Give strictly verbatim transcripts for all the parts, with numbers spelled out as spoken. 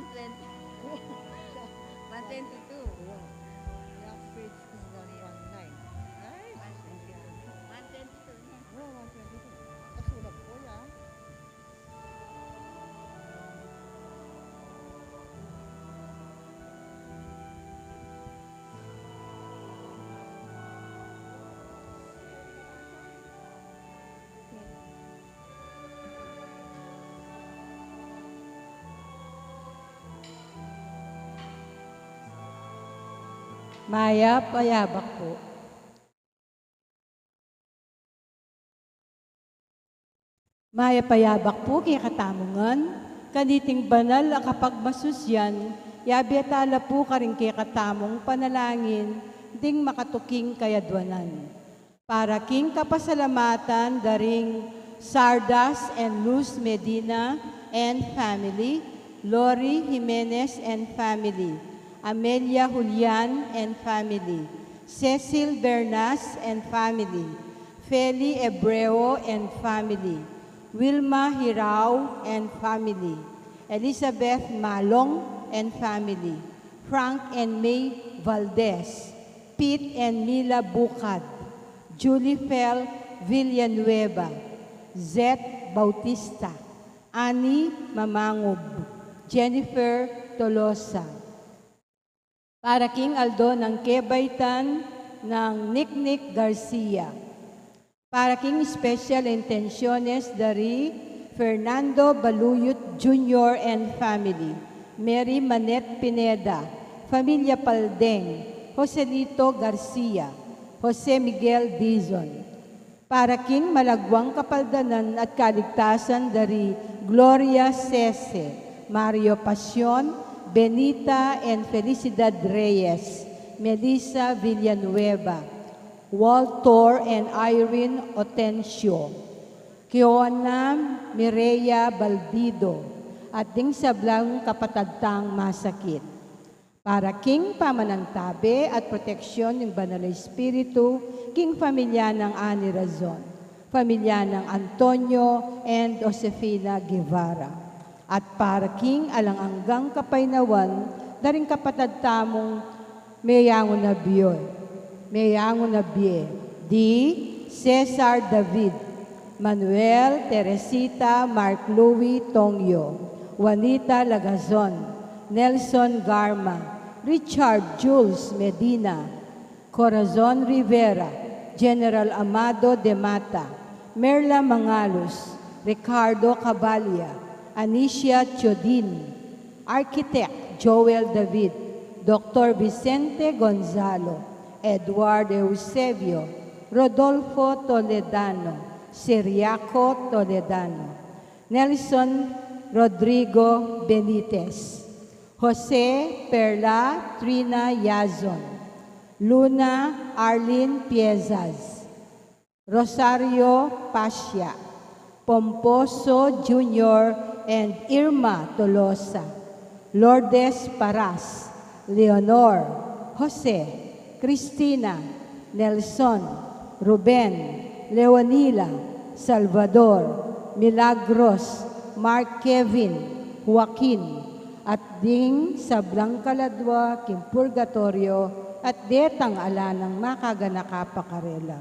One twenty-two. One twenty-two. One twenty-two. Kasulat ko yan. Mayap a yabak pu. Mayap a yabak pu kekatamu ngan, kaniting banal a kapagmasusyan, yabe tala pu karing kekatamung panalangin ding makatuking kayadwanan. Para king kapasalamatan da ring Sardas and Luz Medina and family, Lori Jimenez and family, Amelia Julian and family, Cecil Bernas and family, Feli Ebreo and family, Wilma Hirao and family, Elizabeth Malong and family, Frank and May Valdez, Pete and Mila Bucad, Julie Fel Villanueva, Zet Bautista, Annie Mamangub, Jennifer Tolosa. Para king aldo nang kebaitan nang Niknik Garcia. Para king special intenciones da ri Fernando Baluyut Junior and family, Mary Manette Pineda, familia Paldeng, Joselito Garcia, Jose Miguel Dizon. Para king malagwang kapaldanan at kaligtasan da ri Gloria Sese, Mario Pasion, Benita and Felicidad Reyes, Melissa Villanueva, Walter and Irene Otencio, Kiona Mireya Balbido, at ding sablang kapatad tang masakit. Para king pamanantabe at proteksyon ning Banal a Espiritu king familia nang Ani Razon, familia nang Antonio and Josefina Guevara, at para king alang anggang kapaynawan da ring kapatad tamung meyangu na bie, meyangu na bie, di Cesar David, Manuel, Teresita, Mark Louis Tongyo, Juanita Lagazon, Nelson Garma, Richard Jules Medina, Corazon Rivera, General Amado de Mata, Merla Mangalus, Ricardo Cabalia, Anicia Chodin, Architect Joel David, Doctor Vicente Gonzalo, Edward Eusebio, Rodolfo Toledano, Ciriaco Toledano, Nelson Rodrigo Benitez, Jose Perla Trina Yazon, Luna Arlene Piezas, Rosario Pasha, Pomposo Junior and Irma Tolosa, Lourdes Paras, Leonor, Jose, Cristina, Nelson, Ruben, Leonila, Salvador, Milagros, Mark Kevin, Joaquin, at ding sablang kaladwa king purgatorio at detang ala nang makaganaka pa karela.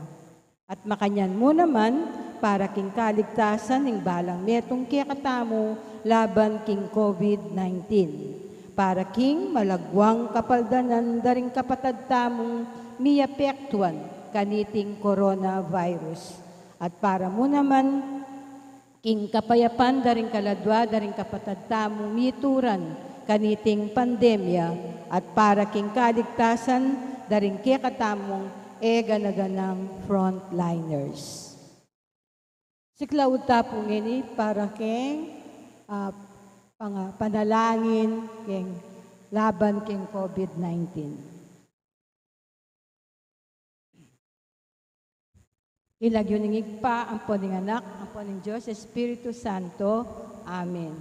At makanyan mu naman, para king kaligtasan ning balang metung kekatamu laban king COVID nineteen, para king malagwang kapaldanan da ring kapatad tamung miapektuan kaniting coronavirus, at para mu naman king kapayapan da ring kaladwa da ring kapatad tamung mituran kaniting pandemya, at para king kaligtasan da ring kekatamung e gana-ganang frontliners. Siklaud ta pu ngeni para king, ah, panga-, panalangin king laban king COVID nineteen. King lagyu ning Ibpa, ampon ning Anak, ampon ning Dios Espiritu Santo. Amen.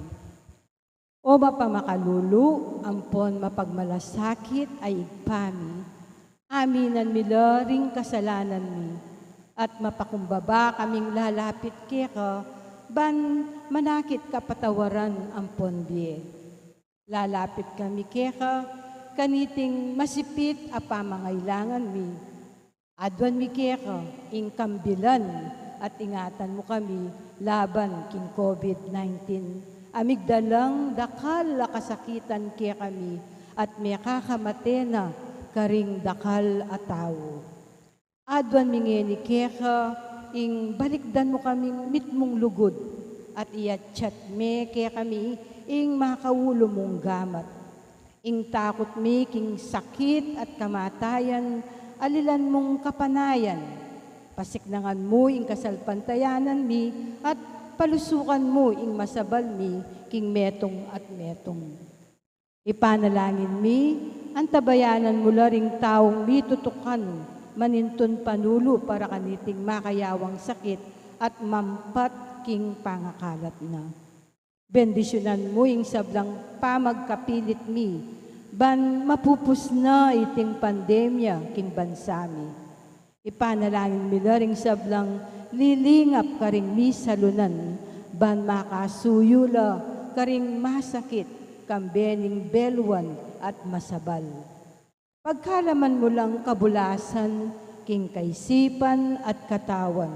O mapamakalulu ampon mapagmalasakit a Ibpa mi, aminan mi la ring kasalanan mi, at mapakumbaba kaming lalapit keka, ban manakit kapatawaran ampon bie. Lalapit kami keka, kaniting masipit a pamangailangan mi. Aduan mi keka, ing kambilan at ingatan mu kami laban king COVID nineteen. A migdalang dakal a kasakitan kekami at mekakamate na karing dakal a tau. Aduan mi ngeni keka, ing balikdan mu kaming mitmung lugud, at iatsat me kekami ing makaulu mung gamat. Ing takut mi king sakit at kamatayan, alilan mung kapanayan. Pasiknangan mu ing kasalpantayanan mi, at palusukan mu ing masabal mi king metung at metung. Ipanalangin mi, antabayanan mu la ring taung mitutukan, manintun panulu para kaniting makayawang sakit at mampat king pangakalat na. Bendisyunan mu ing sablang pamagkapilit mi, ban mapupus na iting pandemya king bansa mi. Ipanalangin mi la ring sablang lilingap karing misalunan, ban makasuyu la karing masakit, kambe ning beluan at masabal. Pagkalaman mu lang kabulasan king kaisipan at katawan.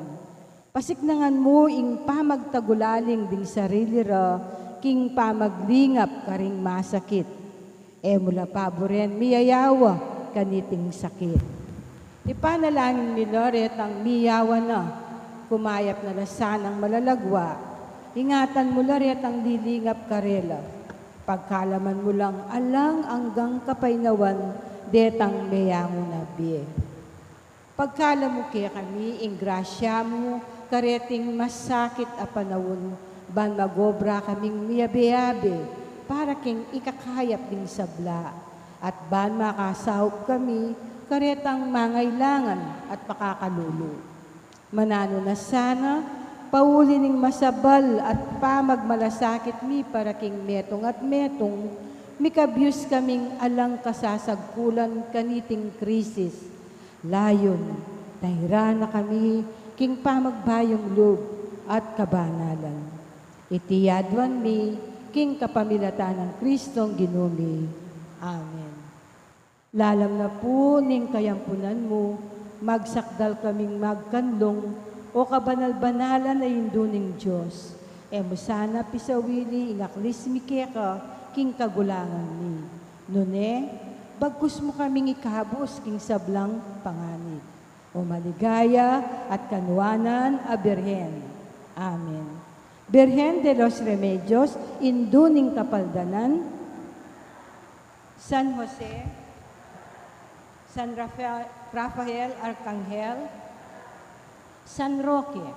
Pasiknangan mu ing pamagtagulaling ding sarili ra king pamaglingap karing masakit. E mu la paburen miyayawa kaniting sakit. Ipanalangin mi la retang miyawa na, kumayap na la sanang malalagwa. Ingatan mu la retang lilingap karela. Pagkalaman mu lang alang anggang kapaynawan detang meyangu na bie. Pagkalam mu kekami ing grasya mu kareting masakit a panaun, ban magobra kaming miyabe-abe para king ikakayap ding sabla, at ban makasaup kami karetang mangailangan at pakakalulu. Mananu na sana, pauli ning masabal at pamagmalasakit mi para king metung at metung, mikabyus kaming alang kasasagkulan kaniting krisis. Layun, tairan na kami king pamagbayung lub at kabanalan. Iti aduan mi king kapamilatan nang Kristong Ginu mi. Amen. Lalam na pu ning kayampunan mu, magsakdal kaming magkanlung, o kabanal-banalan a Indu ning Dios. E mu sana pisawili ing aklis mi keka king kagulangan mi. Nune, bagkus mu kaming ikabus king sablang panganib. O maligaya at kanuanan a Birhen. Amen. Birhen de los Remedios, Indu ning Kapaldanan, San Jose, San Rafa-, Rafael Arkanghel, San Roque,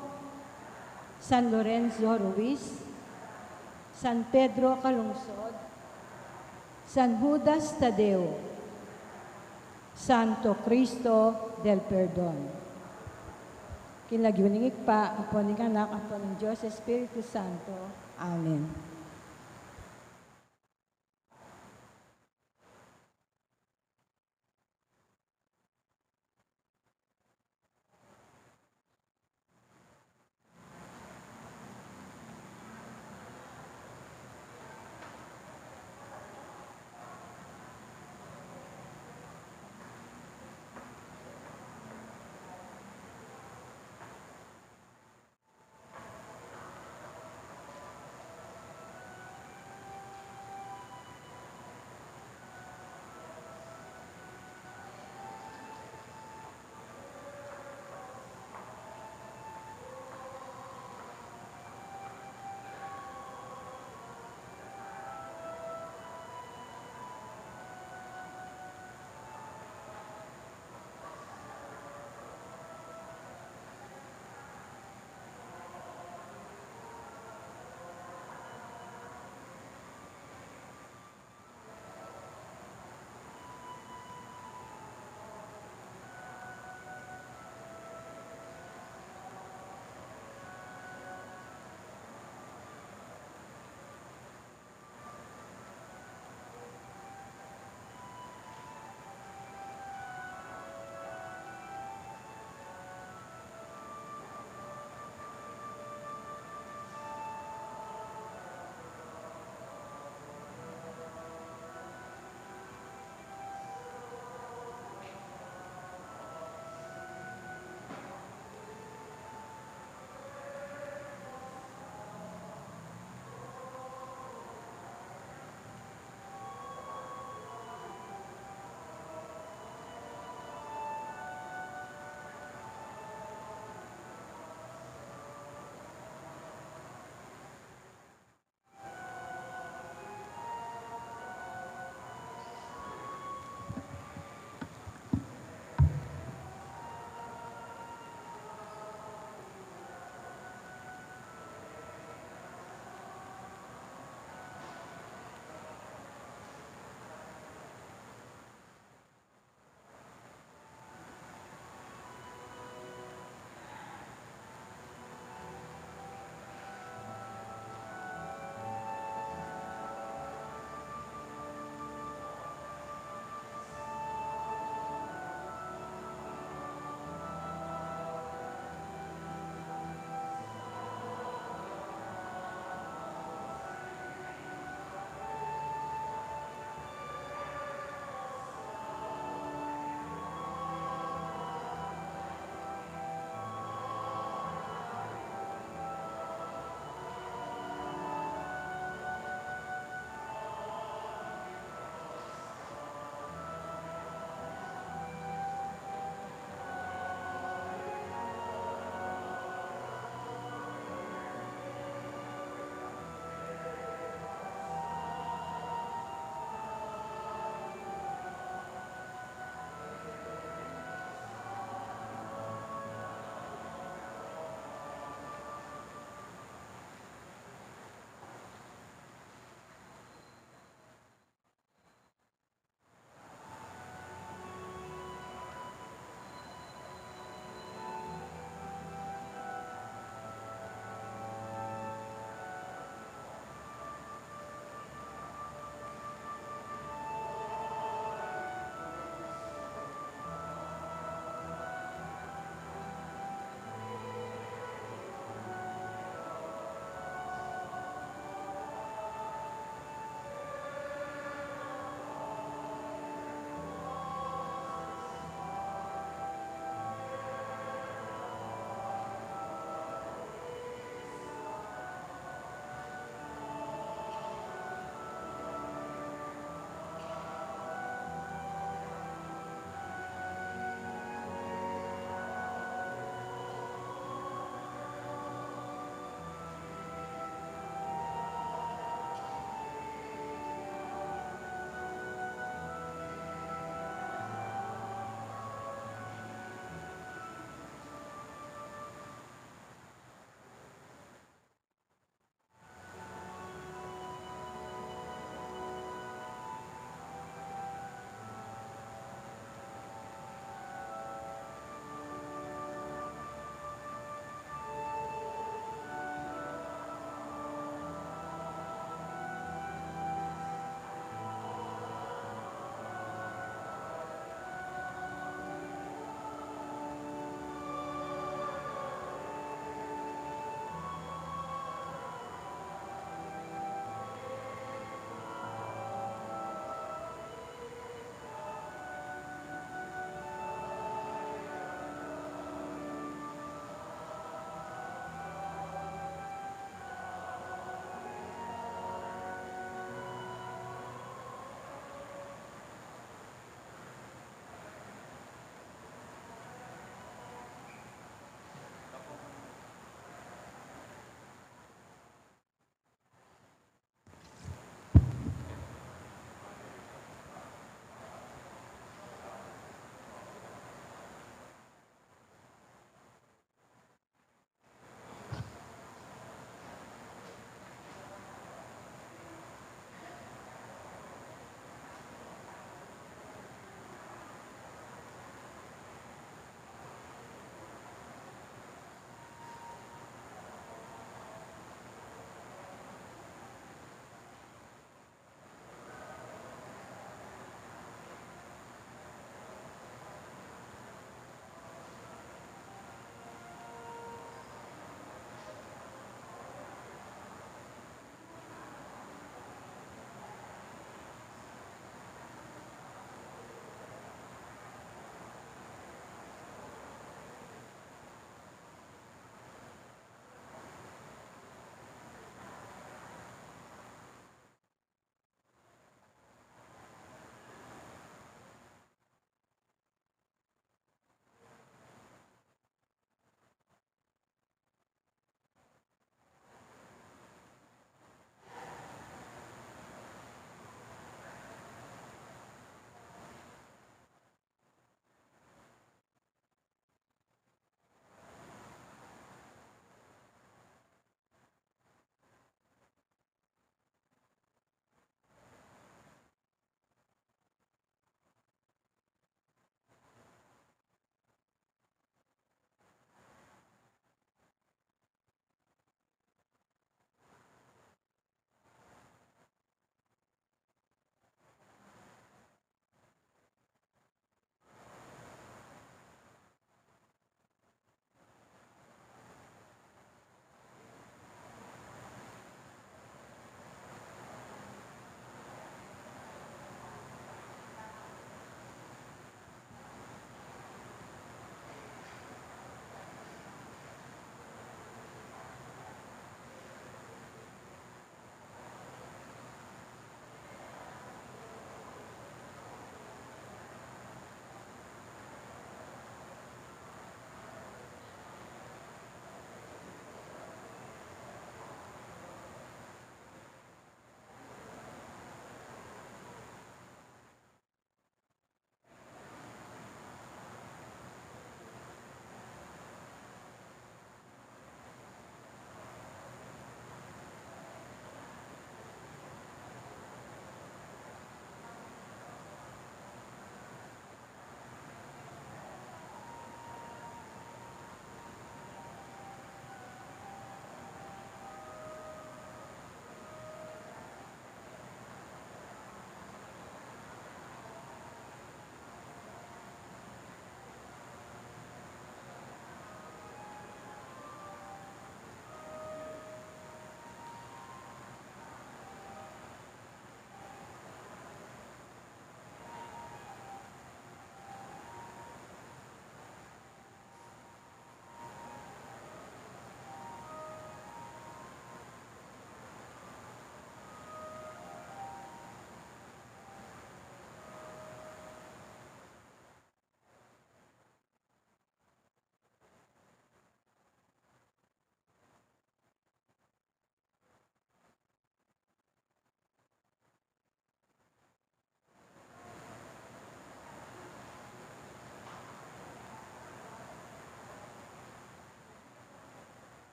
San Lorenzo Ruiz, San Pedro Calungsod, San Judas Tadeo, Santo Cristo del Perdon. King lagyu ning Ibpa, ampo ning Anak, ampo ning Dios Espiritu Santo. Amen.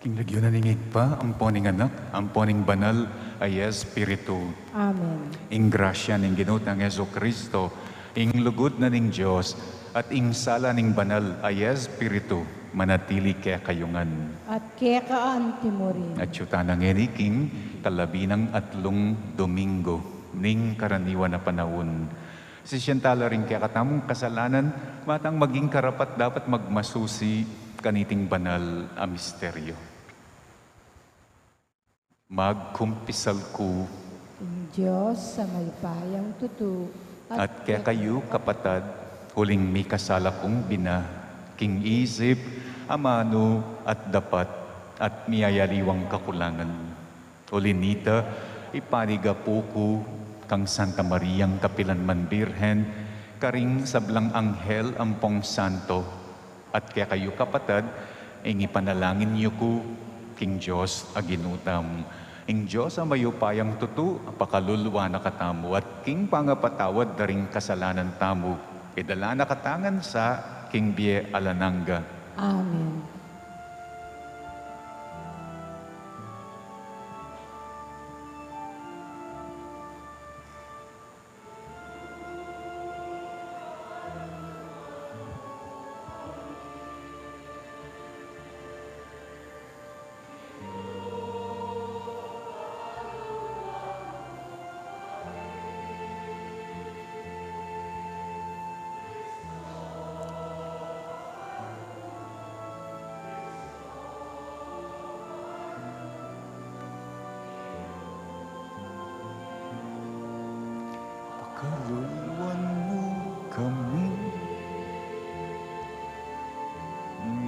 King lagyu na ning Ibpa, ampo ning Anak, ampo ning Banal a Espiritu. Amen. Ing grasya ning Ginu tang Jesucristo, ing lugud na ning Dios, at ing sala ning Banal a Espiritu, manatili kekayu ngan. At keka anti mu rin. At yu tana ngeni king kalabi nang atlung Domingo ning karaniwan a panaun. Sisian tala ring kekatamung kasalanan, matang maging karapat-dapat magmasusi kaniting banal a misteryo. Magkumpisal ku king Dios a mayupayang tutu, at kekayu, kapatad, uling mikasala kung bina, king isip, amanu, at dapat, at miyayaliwang kakulangan. Uli nita, ipanigapu ku kang Santa Mariang kapilan man Birhen, karing sablang anghel ampong santo, at kekayu, kapatad, ing ipanalangin yu ku king Dios a Ginu tamu. Ing Dios a mayupayang tutu, pakalulu na katamu, at king pangapatawad da ring kasalanan tamu, idala na katamu ngan sa king bie alang angga. Amen. Pakaluluan mu kami,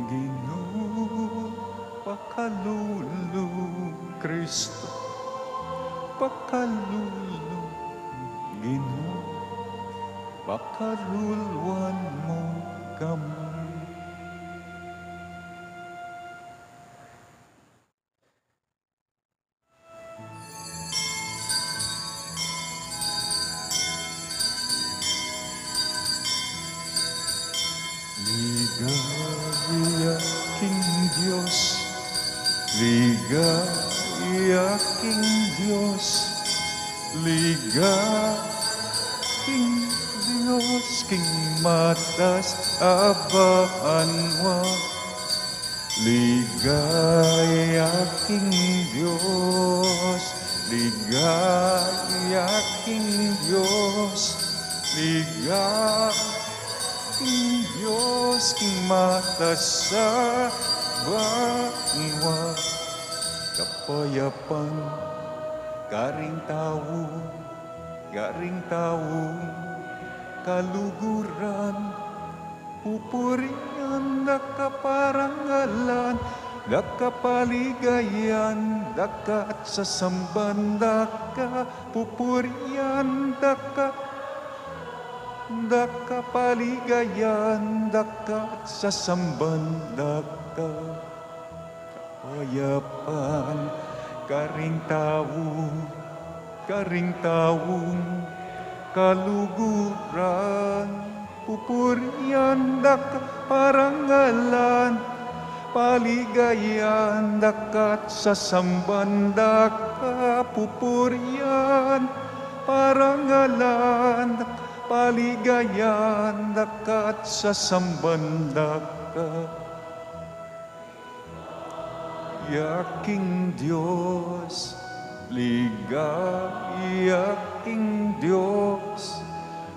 Ginu, pakalulu, Kristo, pakalulu, Ginu, pakaluluan mu kami. Ligaya king Dios, ligaya king Dios, ligaya king Dios, king matas a banua. Ligaya king Dios, ligaya king Dios, ligaya king Dios, king matas a banua. Kapayapan karing tau, karing taung kaluguran, pupurian da ka, parangalan da ka, paligayan da ka, at sasamban da ka, pupurian da ka, da ka, paligayan da ka, at sasamban da ka. Kapayapan karing tau, karing taung kaluguran, pupurian da ka, parangalan, paligayan da ka, at sasamban da ka, pupurian, parangalan da ka, paligayan da ka, at sasamban da ka. Ligaya king Dios, ligaya king Dios,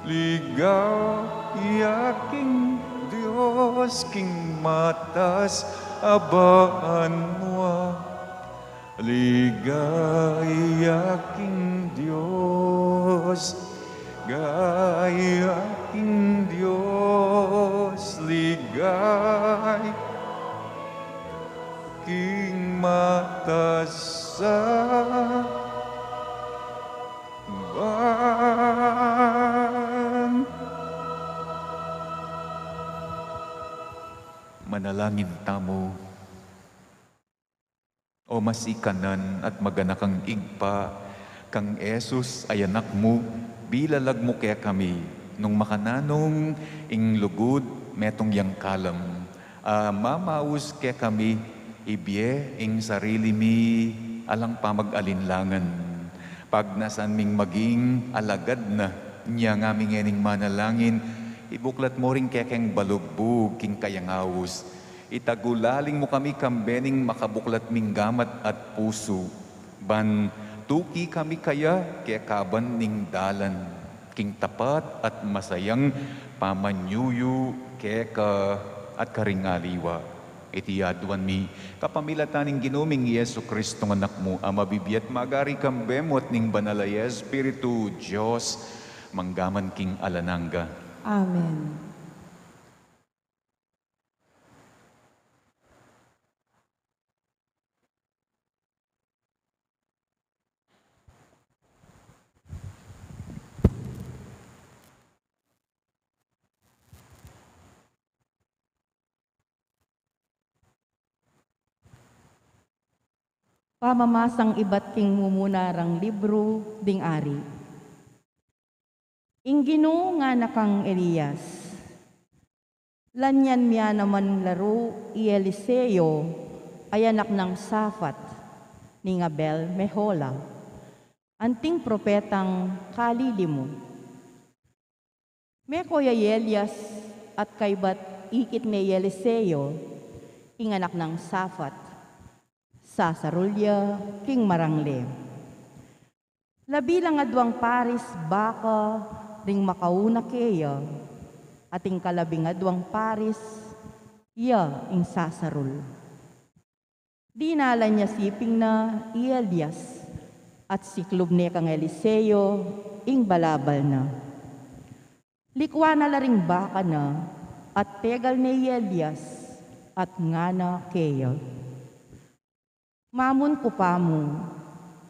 ligaya king Dios, king matas a banua. Ligaya king Dios, ligaya king Dios, ligaya king matas a ban- Manalangin tamu. O masikanan at maganakang Ibpa, kang Jesus a Anak mu, bilalag mu kekami nung makananu ing lugud metung yang kalam, a mamaus kekami Ibie ing sarili mi alang pamag-alinlangan. Pagnasan ming maging alagad na, inya ngaming ngening manalangin, ibuklat mu ring kekeng balugbug king kayang aus. Itagulaling mu kami kambe ning makabuklat ming gamat at pusu. Ban tuki kami kaya kekaban ning dalan king tapat at masayang pamanyuyu keka at karing aliwa. Iti aduan mi kapamilatan ning Ginu ming Jesu Cristong Anak mu, a mabibie at magari kambe mu at ning Banal a Espiritu, Dios, mangga man king alang angga. Amen. Pamamasang ibat king mumuna rang libru ding ari. Ing Ginu ngana kang Elias, Lanyan mi ya naman la ru i Eliseo, a anak nang Safat, ning Abel-Mehola, anting propetang kalili mu. Meko ya i Elias at kaybat ikit ne i Eliseo, ing anak nang Safat, sasarul ya king marang le. Labi lang aduang paris baka ring makauna keya, at ing kalabing aduang paris ya ing sasarul. Dinalan ya siping na i Elias, at siklub ne kang Eliseo ing balabal na. Likuan na la ring baka na, at pegal ne i Elias, at ngana keya, Mamun ku pa mu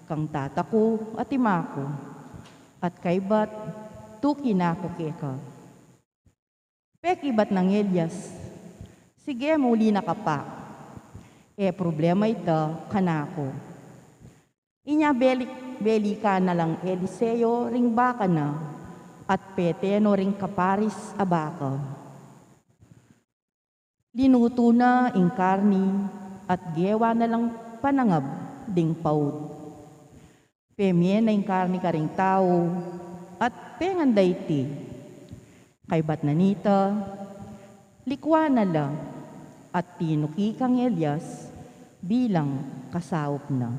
kang tata ku at ima ku, at kaybat tuki na ku keka. Pekibat nang Elias, Sige, muli na ka pa. E problema ita kanaku. Inya beli-, belikan na lang Eliseo ring baka na, at pete no ring kaparis a baka. Linutu na ing karni at gewa na lang panangab ding paud. Pemie na ing karni karing tau at pengan da iti. Kaybat na nita, likuan na la at tinuki kang Elias bilang kasaup na.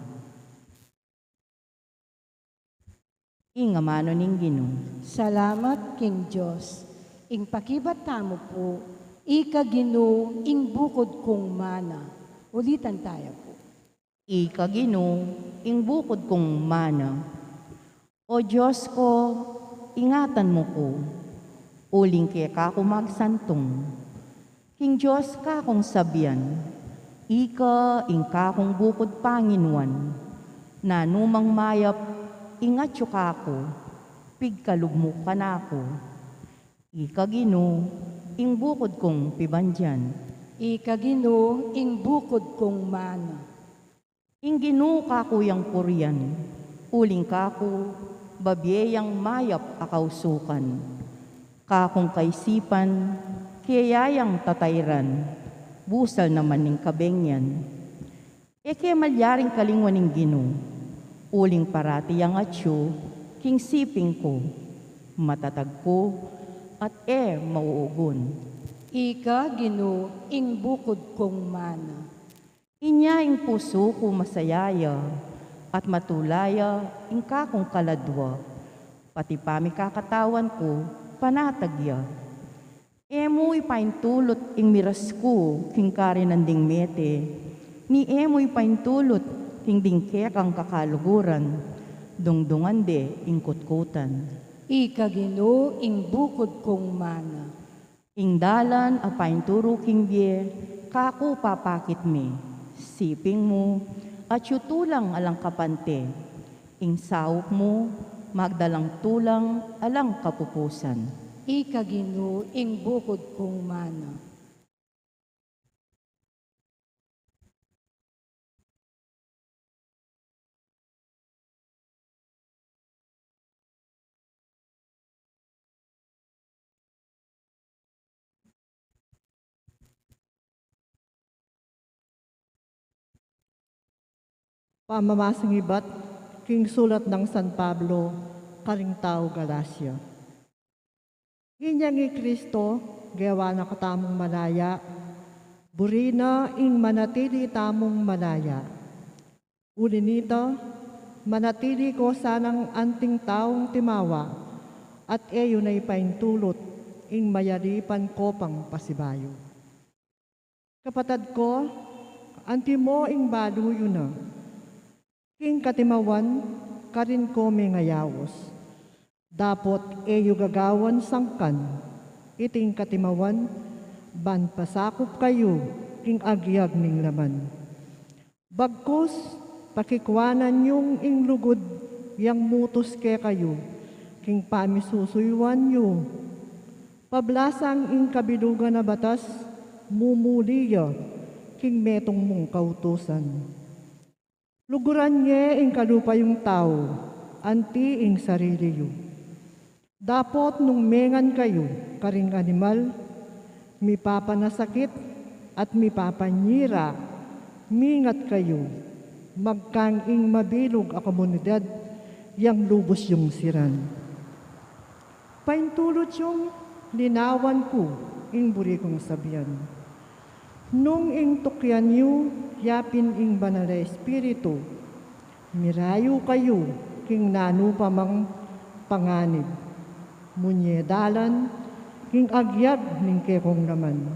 Ing amanu ning Ginu. Salamat king Dios. Ing pakibat tamu pu, ika Ginu ing bukud kung mana. Ulitan taya pu. Ika Ginu ing bukud kung mana. O Dios ku, ingatan mu ku, uling keka ku magsantung. King Dios kakung sabian, ika ing kakung bukud panginuan, nanu mang mayap ing atyu kaku, pigkalub mu kanaku. Ika Ginu ing bukud kung pibandian. Ika Ginu ing bukud kung mana. Ing Ginu kaku yang purian, uling kaku babie yang mayap a kausukan. Kakung kaisipan, keya yang tatairan, busal naman ning kabengian. E ke malyaring kalinguan ing Ginu, uling parati yang atyu king siping ku, matatag ku, at e mauugun. Ika Ginu ing bukud kung mana. Inya ing pusu ku masaya ya, at matula ya ing kakung kaladua, pati pamikakatawan ku panatag ya. E mu ipaintulut ing miras ku king karinan ding mete, ni e mu ipaintulut king ding kekang kakaluguran, dungdungan de ing kutkutan. Ika Ginu ing bukud kung mana. Ing dalan a painturu king bie, kaku papakit me, siping mu, atyu tulang alang kapante, ing saup mu, magdalang tulang alang kapupusan. Ika Ginu ing bukud kung mana. Pamamasang ibat king sulat nang San Pablo karing tau Galacia. Inyang i Kristo, gewa na katamung malaya, buri na ing manatili tamung malaya. Uli nita, manatili ko sanang anting taung timawa, at e yu na ipaintulut ing mayalipan ko pang pasibayu. Kapatad ko, antimo ing balu yu na. King katimawan, karin ko mengayaus. Dapot e yu gagawan sangkan iting katimawan, ban pasakup kayu king agyag ning laman. Bagkus, pakikuanan yung ing lugud yang mutus kekayu, king pamisusuyuan yu. Pablasang ing kabilugan a batas, mumuli ya king metung mung kautusan. Luguran ye ing kalupa yung tau, anti ing sarili yu. Dapot nung mengan kayu karing animal, mipapanasakit at mipapanyira, mingat kayu, magkang ing mabilug a komunidad yang lubus yung siran. Paintulut yung linawan ku ing buri kung sabian. Nung ing tukyan yu yapin ing Banal a Espiritu, mirayu kayu king nanu pa mang panganib, munye dalan king agyag ning kekong laman.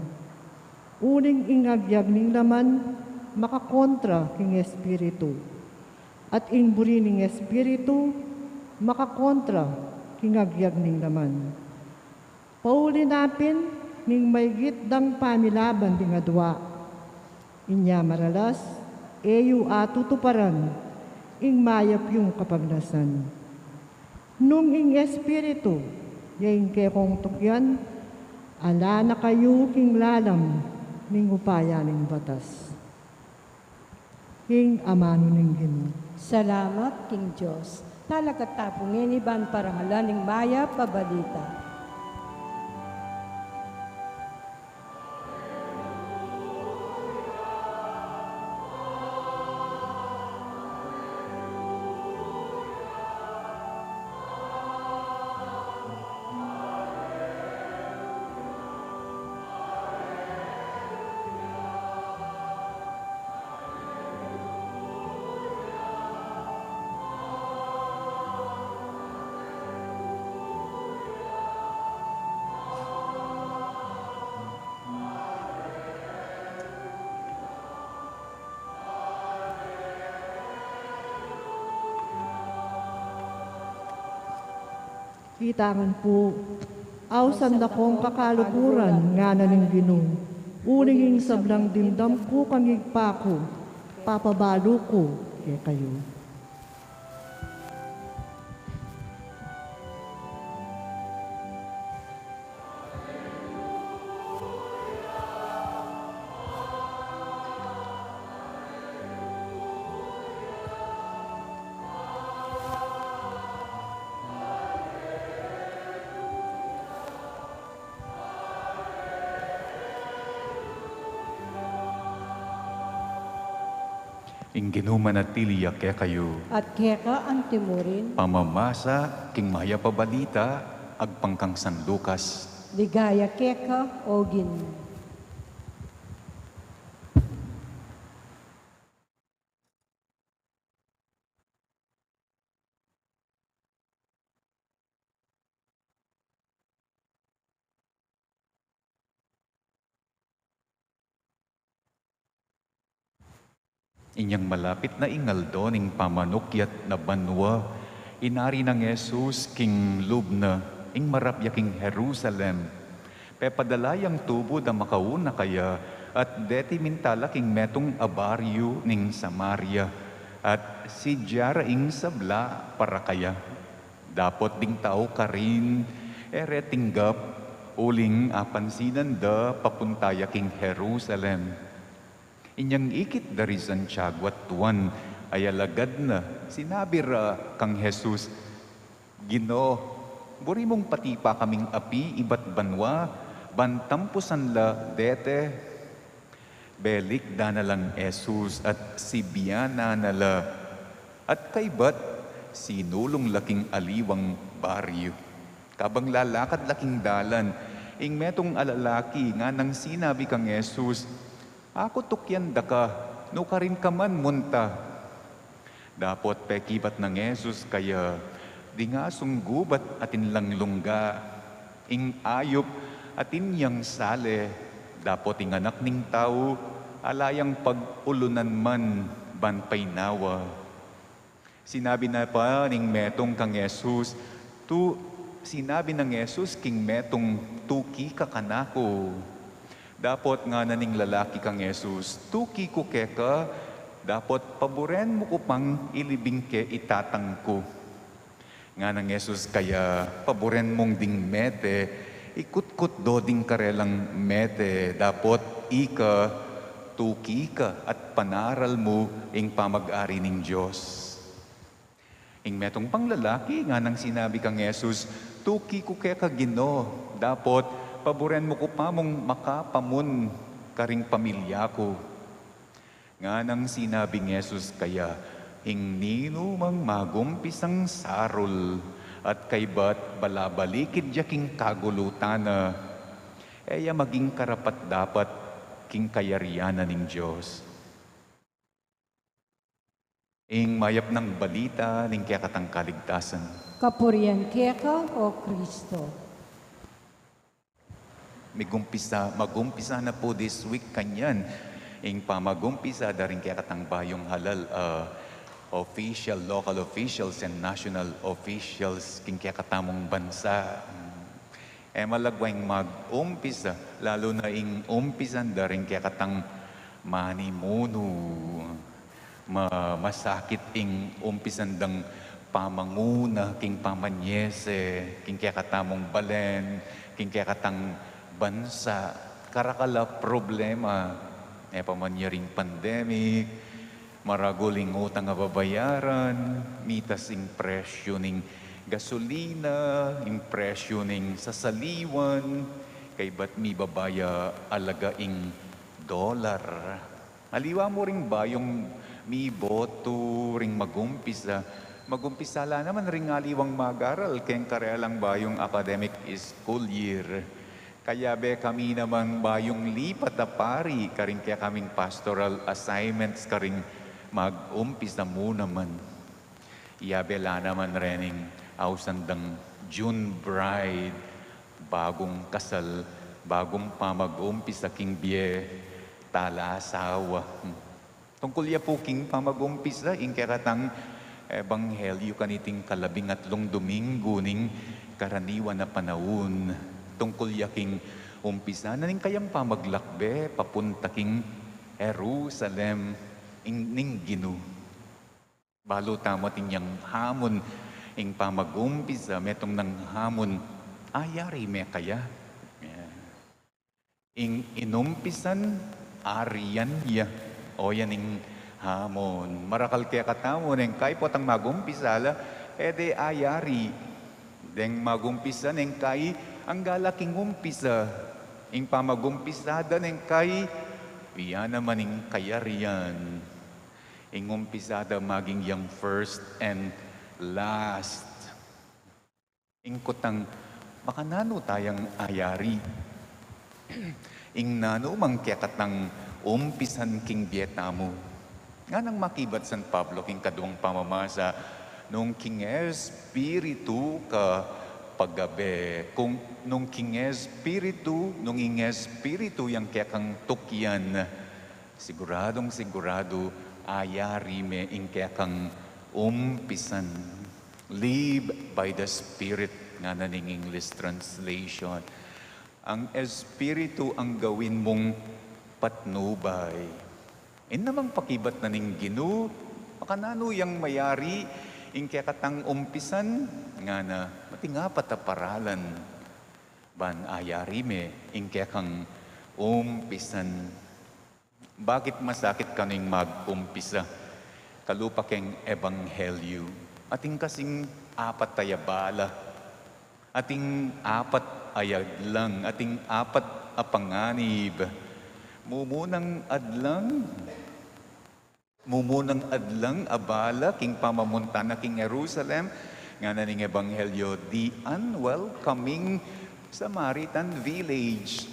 Uling ing agyag ning laman makakontra king Espiritu, at ing buri ning Espiritu makakontra king agyag ning laman. Pauli na pin ning maygit dang pamilaban ding adua. Inya maralas, e yu atutuparan ing mayap yung kapagnasan. Nung ing Espiritu ya ing kekong tukyan, ala na kayu king lalam ning upaya ning batas. Ing amanu ning Ginu. Salamat king Dios. Talakad ta pu ngeni ban parangalan ing mayap a balita. Kita ngan pu, ausan da kong kakaluguran, ngana ning Ginu, uling ing sablang dimdam ku kang Ibpa ku, papabalu ku kekayu. Ing Ginu manatili ya kekayu. At keka antimurin. Pamamasa king mayap a balita agpang kang San Lucas. Ligaya keka, O Ginu. Inyang malapit na ing aldo ning pamanukyat na banua, inari nang Jesus king lub na ing marapya king Jerusalem. Pepadala yang tubu da makauna kaya, at deti minta la king metung a baryu ning Samaria, at sidya ra ing sabla para kaya. Dapot ding tau karin, e re tinggap, uling apansinan da papunta ya king Jerusalem. Inyang ikit da ri Santiago at Juan a alagad na, sinabi ra kang Jesus, Ginu, buri mung patipa kaming api ibat banua, ban tampusan la dete? Belikdan na lang Jesus at sibianan na la, At kaybat, sinulung la king aliwang baryu. Kabang lalakad la king dalan, ing metung a lalaki nganang sinabi kang Jesus, "Aku tukyan da ka, nukarin ka man munta." Dapot pekibat nang Jesus kaya, dingasung gubat atin lang lungga, ing ayup atin yang sale, dapot ing Anak ning Tau, ala yang pag-ulunan man ban painawa. Sinabi na pa ning metung kang Jesus, tu, sinabi nang Jesus king metung, "Tuki ka kanaku." Dapot ngana ning lalaki kang Jesus, "Tuki ku keka, dapot paburen mu ku pang ilibing ke i Tatang ku." Nganang Jesus kaya, "Paburen mung ding mete, ikutkut do ding karelang mete, dapot ika, tuki ka at panaral mu ing pamag-ari ning Dios." Ing metung pang lalaki, nganang sinabi kang Jesus, "Tuki ku keka, Ginu, dapot paburen mu ku pa mung makapamun karing pamilya ku." Nganang sinabing Jesus kaya, "Ing ninumang magumpisang sarul at kaybat balabalikid ya king kagulutan na, e ya maging karapat-dapat king kayarian na ning Dios." Ing mayap nang balita ning kekatang kaligtasan. Kapurian keka, O Kristo. Migumpisa, magumpisa na pu this week kanyan ing pamagumpisa da ring kekatang bayung halal, ah, official, local officials and national officials king kekatamung bansa. E malagwa ing mag-umpisa, lalu na ing umpisan da ring kekatang manimunu. Ma-, masakit ing umpisan dang pamanguna king pamanyese, king kekatamung balen, king kekatang bansa. Karakal a problema, e pa man ya ring pandemic, maragul ing utang a babayaran, mitas ing presyu ning gasolina, ing presyu ning sasaliwan, kaybat mibaba ya alaga ing dolar. Aliwa mu ring bayung mibotu ring magumpisa, magumpisa la naman ring aliwang mag-aral keng karelang bayung academic school year. Kayabe kami namang bayung lipat a pari karing kekaming pastoral assignments karing mag-umpisa mu naman. Iyabe la naman rening ausan dang June bride, bagung kasal, bagung pamag-umpisa king bie, tala asawa. Tungkul ya pu king pamag-umpisa ing kekatang ebanghelyu kaniting kalabing atlung Domingo ning karaniwan a panaun. Tungkul ya king umpisa na ning kayang pamaglakbe papunta king Jerusalem ing, ning Ginu. Balu tamu atin yang hamun, ing pamag-umpisa, metung nang hamun, ayari me kaya? Ing inumpisan, arian ya. O yan ing hamun. Marakal kekatamu neng kai potang mag-umpisa la, e de ayari. Deng mag-umpisa neng kai, angga la king umpisa. Ing pamag-umpisa da neng kai, ya naman ing kayarian. Ing umpisa da maging yang first and last. Ing kutang, makananu tayang ayari? Ing nanu mang kekatang umpisan king bie tamu. Nganang makibat San Pablo king kaduang pamamasa, nung king Espiritu ka pagabe, kung nung king Espiritu, nung ing Espiritu yang kekang tukyan, siguradung siguradu, ayari me ing kekang umpisan. Live by the Spirit, ngana ning English translation. Ang Espiritu ang gawin mung patnubay. Ing namang pakibat na ning Ginu, makananu yang mayari ing kekatang umpisan, ngana, atin apat a paralan. Ban ayari me ing kekang umpisan. Bakit masakit kanu ing mag-umpisa? Kalupa keng ebanghelyu, atin kasing apat a bala, atin apat a adlang, atin apat a panganib. Mumunang adlang, Mumunang adlang abala king pamamunta na king Jerusalem, ngana ning Ebanghelyo, the unwelcoming Samaritan village,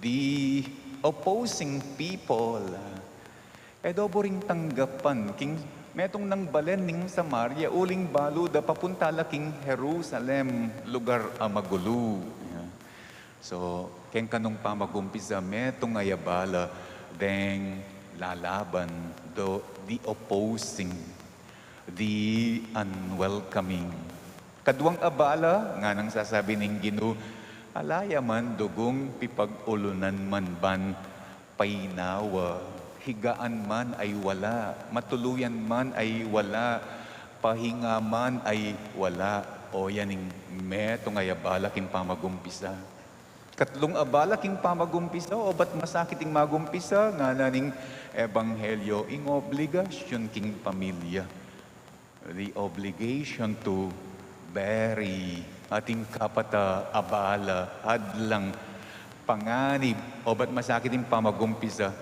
the opposing people. E do buring tanggapan king metung nang balen ning Samaria, uling balu da papunta la king Jerusalem, lugar a magulu. Yeah. So, keng kanung pamagumpisa, metung a abala deng lalaban, do, the opposing, the unwelcoming. Kaduang abala, nganang sasabi ning Ginu, ala ya man dugung pipag-ulunan man ban painawa, higaan man ay wala, matuluyan man ay wala, pahinga man ay wala. O, yan ing metung a abala king pamagumpisa. Katlung abala king pamagumpisa, obat masakit ing magumpisa, ngana ning Ebanghelyo, ing obligasyun king pamilya. The obligation to bury. Ating kapat a abala, adlang, panganib, obat masakit ing pamagumpisa,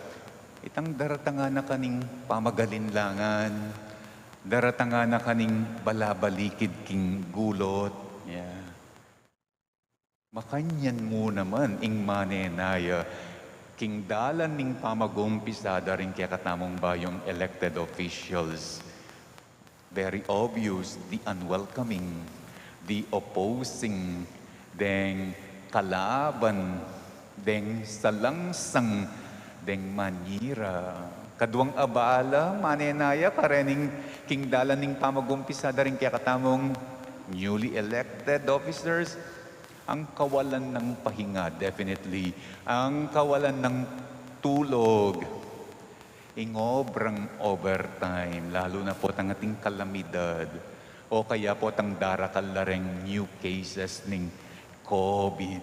itang daratang na kaning pamagalinlangan, daratang na kaning balabalikid king gulut. Yeah. Makanyan mu naman ing manenaya king dalan ning pamagumpisa da ring kekatamung bayung elected officials. Very obvious, the unwelcoming, the opposing, deng kalaban, deng salangsang, deng manyira. Kaduang abala, manenaya karening king dalan ning pamagumpisa da ring kekatamung newly elected officers, ang kawalan ng pahinga, definitely. Ang kawalan ng tulog. Ing obrang overtime, lalu na potang ating kalamidad, o kaya potang darakal la reng new cases ning COVID.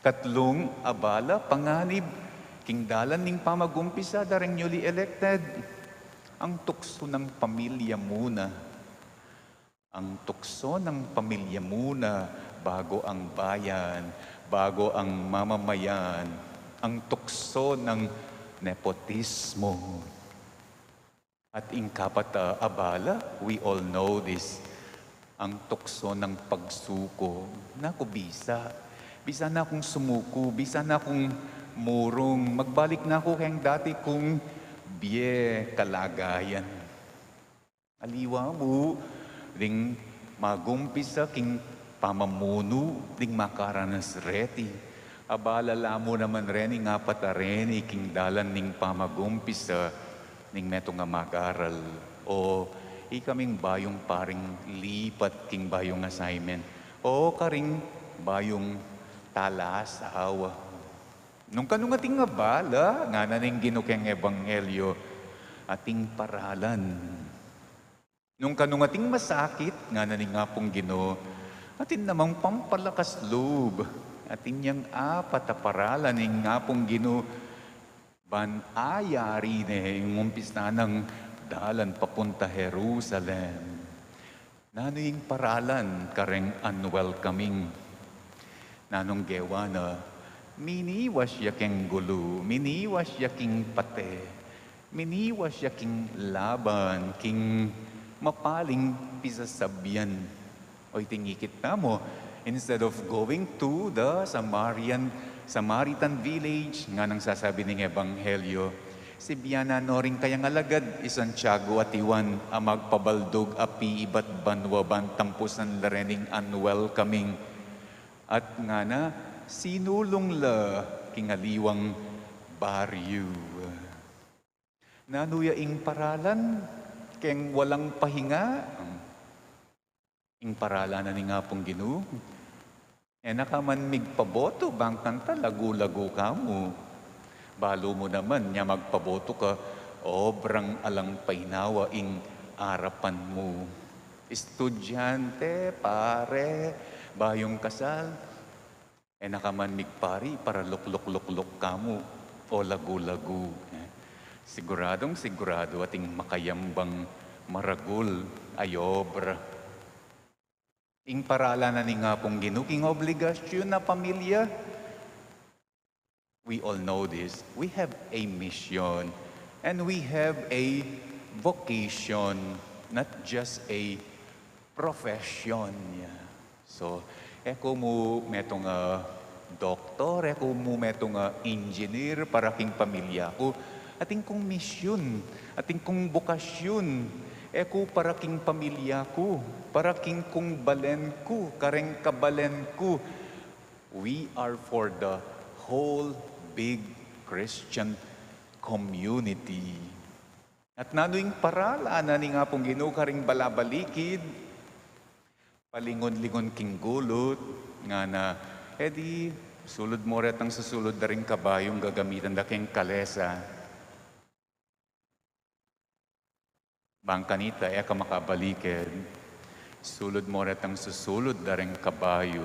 Katlung abala, panganib, king dalan ning pamagumpisa da reng newly elected, ang tuksu ng pamilya muna. Ang tukso ng pamilya muna, bago ang bayan, bago ang mamamayan, ang tukso ng nepotismo. At ing kapat a abala, we all know this, ang tukso ng pagsuko. Naku, bisa. Bisa na kung sumuko, bisa na kung murung, magbalik na ku keng dati kung bie kalagayan. Aliwa mu, ding magumpisa king pamamunu, ding makaranas reti. Abala la mu naman reni, ing apat a reni, king dalan ning pamagumpisa, ning metung a mag-aral. O ikaming bayung paring lipat king bayung assignment. O karing bayung talasawa. Nung kanung ating abala, ngana ning Ginu keng Ebanghelyo, ating paralan. Nung kanung ating masakit, ngana ning Apung Ginu, atin namang pampalakas lub. Atin yang apat a paralan ning Apung Ginu, ban ayari ne ing umpisa nang dalan papunta Jerusalem. Nanu ing paralan kareng unwelcoming? Nanung gewa na, miniwas ya keng gulu, miniwas ya king pate, miniwas ya king laban, king mapaling pisasabian. O iting ikit tamu, instead of going to the Samarian, Samaritan village, nganang sasabi ning Ebanghelyo, sibianan no ring kayang alagad, i Santiago at i Juan, a magpabaldug a piibat banua ban tampusan la rening unwelcoming. At ngana, sinulung la king aliwang baryu. Nanu ya ing paralan keng walang pahinga? Ing paralan na ning Apung Ginu, e na ka man migpaboto, bang kanita lagu-lagu ka mu. Balu mu naman, nya magpaboto ka, obrang alang painawa ing arapan mu. Estudyante, pare, bayung kasal, e na ka man migpari para lukluk-lukluk ka mu o lagu-lagu. Eh, siguradung siguradu ating makayambang maragul a obra. Ing paralan na ning Apung Ginu king obligasyun a pamilya. We all know this. We have a mission and we have a vocation, not just a profession. Yeah. So, e ku mu metung a doktor, e ku mu metung a engineer para king pamilya ku. Atin kung misyun, atin kung bokasyun, e ku para king pamilya ku, para king kung balen ku, kareng kabalen ku. We are for the whole big Christian community. At nanu ing paral, ngana ning Apung Ginu karing balabalikid, palingun-lingun king gulut, ngana, e di, sulud mo retang susulud da ring kabayung gagamitan da keng kalesa. Bang kanita, e ka makabalikid. Sulud mo retang susulud da ring kabayu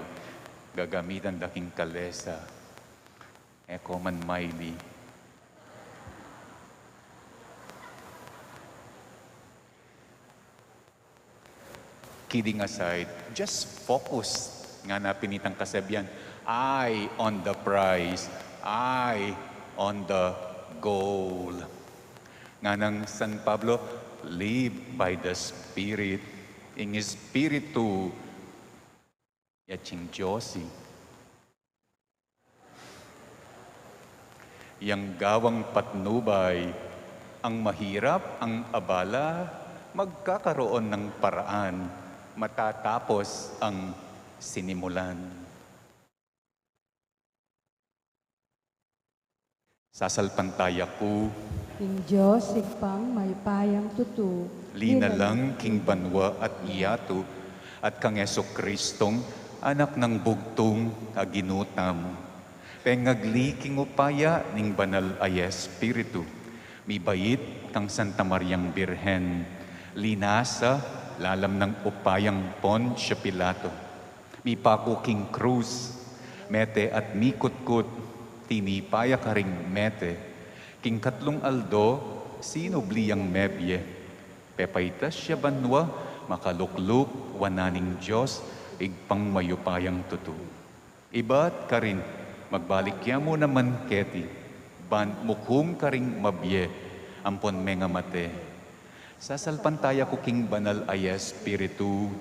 gagamitan da king kalesa. E ko man maili. Kidding aside, just focus. Ngana pin itang kasabian, eye on the prize, eye on the goal. Nganang San Pablo, live by the Spirit. Ing Espiritu, ya ing Dios i. Yang gawang patnubay, ang mahirap, ang abala, magkakaroon ng paraan, matatapos ang sinimulan. Sasalpantaya ku. King Dios, Ibpang mayupayang tutu. Linalang king banua at yatu, at kang Jesucristong Anak nang bugtung a Ginu tamu. Pengagli king upaya ning Banal a Espiritu. Mibait kang Santa Mariang Birhen. Linasa lalam nang upayang Poncio Pilato. Mipaku king krus, mete at mikutkut, tinipa ya karing mete. King katlung aldo, sinubli yang mebie. Pepaitas ya banua, makalukluk wanan ning Dios, Ibpang mayupayang tutu. Ibat karin, magbalik ya mu naman keti, ban mukum karing mabie, ampon mengamate. Sasalpantaya ku king Banal a Espiritu,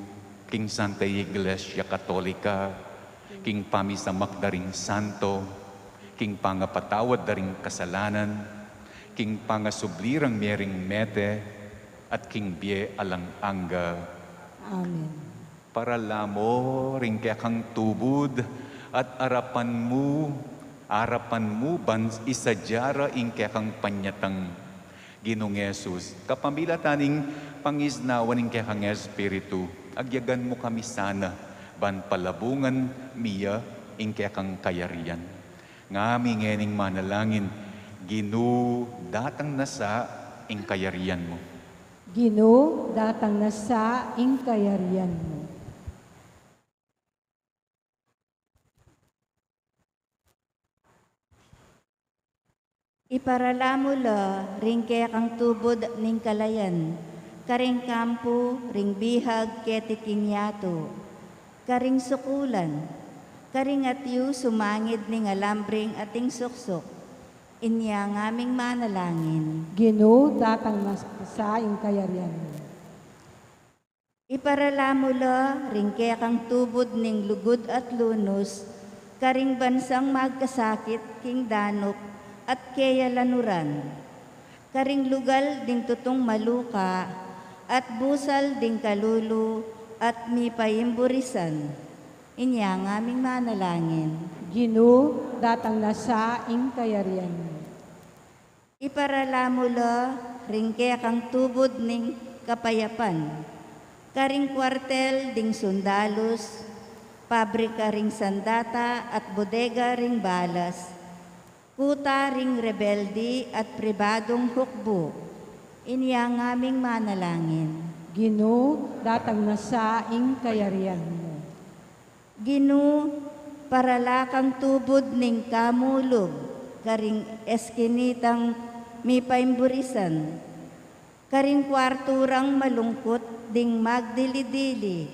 king Santa Iglesia Katolika, king pamisamak da ring santo, king pangapatawad da ring kasalanan, king pangasubli rang mie ring mete, at king bie alang angga. Amen. Parala mo ring kekang tubud, at arapan mu, arapan mu ban isadia ra ing kekang panyatang. Ginung Jesus, kapamilatan ning pangisnawan ning kekang Espiritu, agyagan mu kami sana, ban palabungan mi ya ing kekang kayarian. Ngami ngening manalangin, Ginu, datang na sa ing kayarian mu. Ginu, datang na sa ing kayarian mu. Iparala mu la ring kekang tubud ning kalayan, karing kampu, ring bihag, keti king yatu, karing sukulan, karing atiu sumangid ning alambring ating suksuk. Inya ngaming manalangin. Ginu, datang na sa ing kayarian mu. Iparala mu la ring kekang tubud ning lugud at lunus, karing bansang magkasakit king danup at keyalanuran, karing lugal ding tutung maluka, at busal ding kalulu at mipaimburisan. Inya ngaming manalangin. Ginu, datang na sa ing kayarian mu. Iparala mu la ring kekang tubud ning kapayapan, karing kuartel ding sundalus, pabrika ring sandata at bodega ring balas, kuta ring rebeldi at pribadung hukbu. Inya ngaming manalangin. Ginu, datang na sa ing kayarian mu. Ginu, parala kang tubud ning kamulug, karing eskinitang mipaimburisan, karing kuarturang malungkut ding magdili-dili,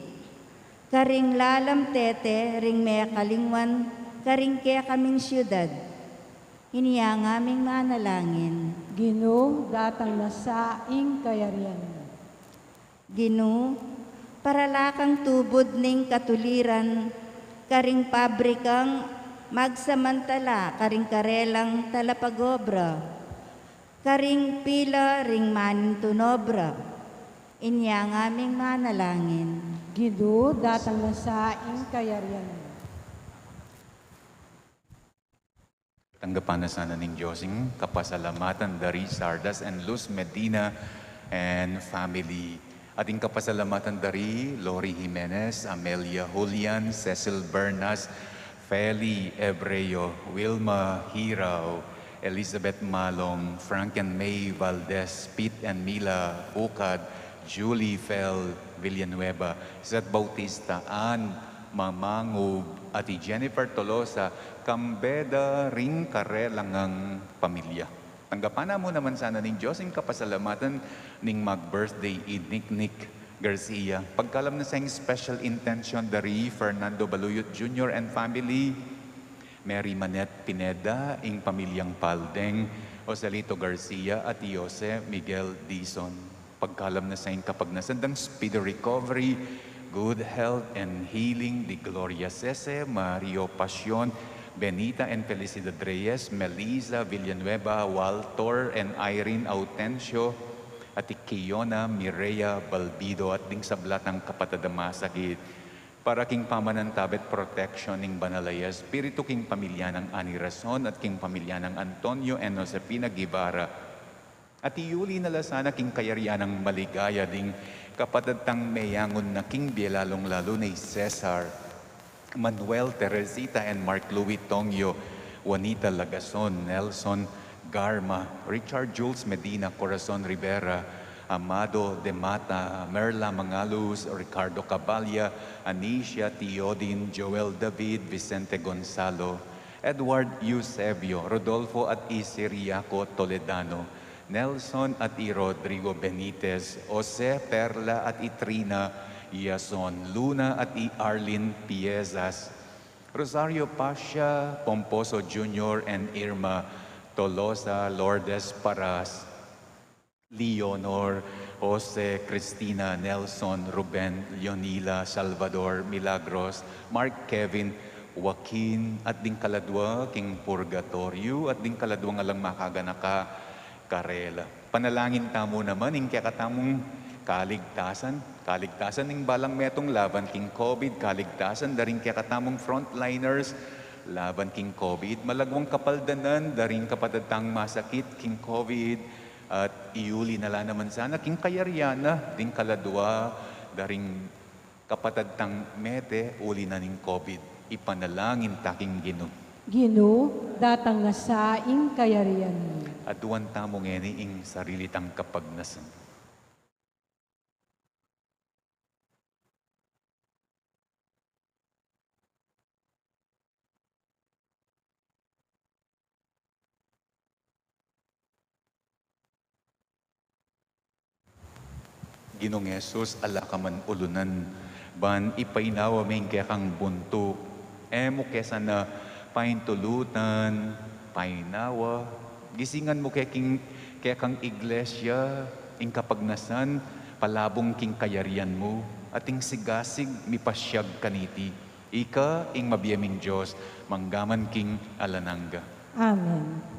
karing lalamtete ring mekalingwan karing kekaming siudad. Inya ngaming manalangin. Ginu, datang na sa ing kayarian mu. Ginu, parala kang tubud ning katuliran karing pabrikang magsamantala karing karelang talapagobra, karing pila ring manintun obra. Inya ngaming manalangin. Ginu, datang na sa ing kayarian mu. Tanggapan na sana ning Dios ing kapasalamatan dari Sardas and Luz Medina and family. At ing kapasalamatan dari Lori Jimenez, Amelia Julian, Cecil Bernas, Feli Ebreo, Wilma Hirao, Elizabeth Malong, Frank and May Valdez, Pete and Mila Ucad, Julie Fel Villanueva, Seth Bautista, Ann Mamangub, at i Jennifer Tolosa, kambe da ring karelang pamilya. Tanggapan na mu naman sana ning Dios ing kapasalamatan ning mag-birthday i Nick Nick Garcia. Pagkalam na sa ing special intention dari Fernando Baluyot Junior and family, Mary Manette Pineda, ing pamilyang Paldeng, Joselito Garcia, at i Jose Miguel Dizon. Pagkalam na sa ing kapagnasan dang speedy recovery, good health and healing di Gloria Sese, Mario Pasion, Benita and Felicidad Reyes, Melissa Villanueva, Walter and Irene Autencio, at i Kiona Mireya Balbido, at ding sabla tang kapatad a masakit. Para king pamanantabe at protection ning Banal a Espiritu king pamilya nang Ani Rason at king pamilya nang Antonio and Josefina Guevara. At iyuli na la sana king kayarian nang maligaya ding kapatad tang meyangun na king bie, lalung-lalu na i Cesar, Manuel, Teresita, and Mark Louis Tongyo, Juanita Lagason, Nelson Garma, Richard Jules Medina, Corazon Rivera, Amado de Mata, Merla Mangalus, Ricardo Caballa, Anicia Teodin, Joel David, Vicente Gonzalo, Edward Eusebio, Rodolfo at i Siriaco Toledano, Nelson at i Rodrigo Benitez, Jose, Perla at i Trina Yason, Luna at i Arlene Piezas, Rosario Pasha, Pomposo Junior and Irma Tolosa, Lourdes Paras, Leonor, Jose, Cristina, Nelson, Ruben, Leonila, Salvador, Milagros, Mark, Kevin, Joaquin, at ding kaladwa king purgatoryo, at ding kaladwa ngan lang makaganaka karela. Panalangin tamu naman ing kekatamung kaligtasan, kaligtasan ning balang metung laban king COVID, kaligtasan da ring kekatamung frontliners laban king COVID, malagwang kapaldanan da ring kapatad tang masakit king COVID, at iyuli na la naman sana king kayarian na ding kaladwa da ring kapatad tang mete uli na ning COVID. Ipanalangin ta king Ginu. Ginu, datang na sa ing kayarian mu. Aduan tamu ngeni ing sarili tang kapagnasan. Ginung Jesus, ala ka man ulunan, ban ipainawa mi ing kekang buntu. E mu ke sana paintulutan, painawa, gisingan mu ke king kekang iglesia ing kapagnasan, palabung king kayarian mu, at ing sigasig mipasiag kaniti. Ika ing mabie ming Dios, mangga man king alang angga. Amen.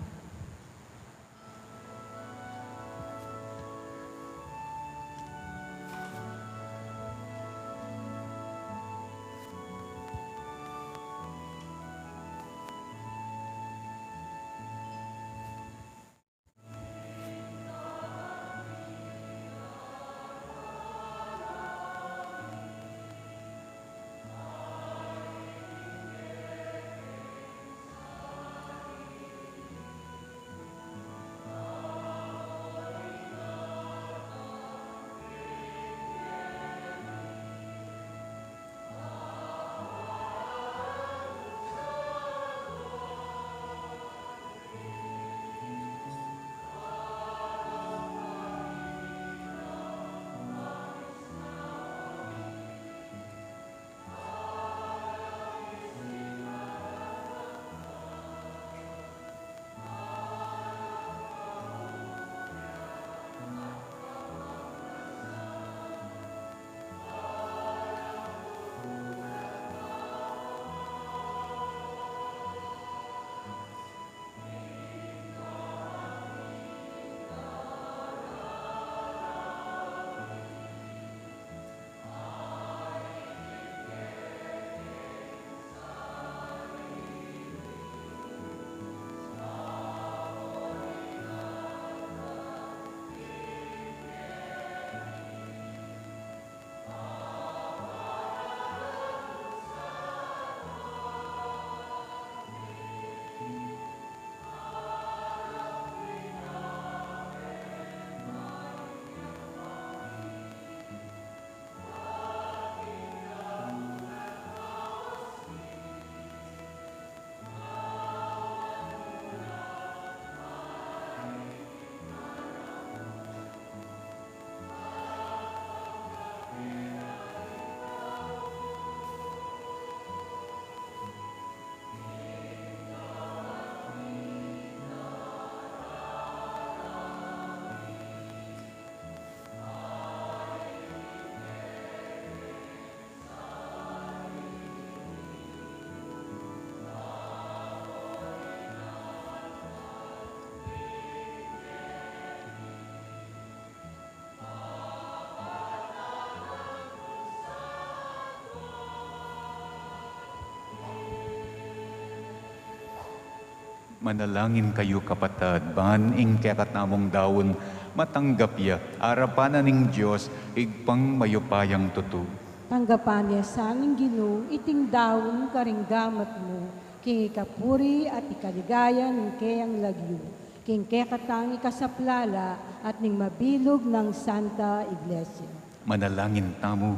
Manalangin kayu, kapatad, ban ing kekatamung daun matanggap ya arapan na ning Dios, Ibpang mayupayang tutu. Tanggapan ne sa ning Ginu iting daun karing gamat mu, king ikapuri at ikaligaya ning keyang lagyu, king kekatang ikasaplala at ning mabilug nang Santa Iglesia. Manalangin tamu.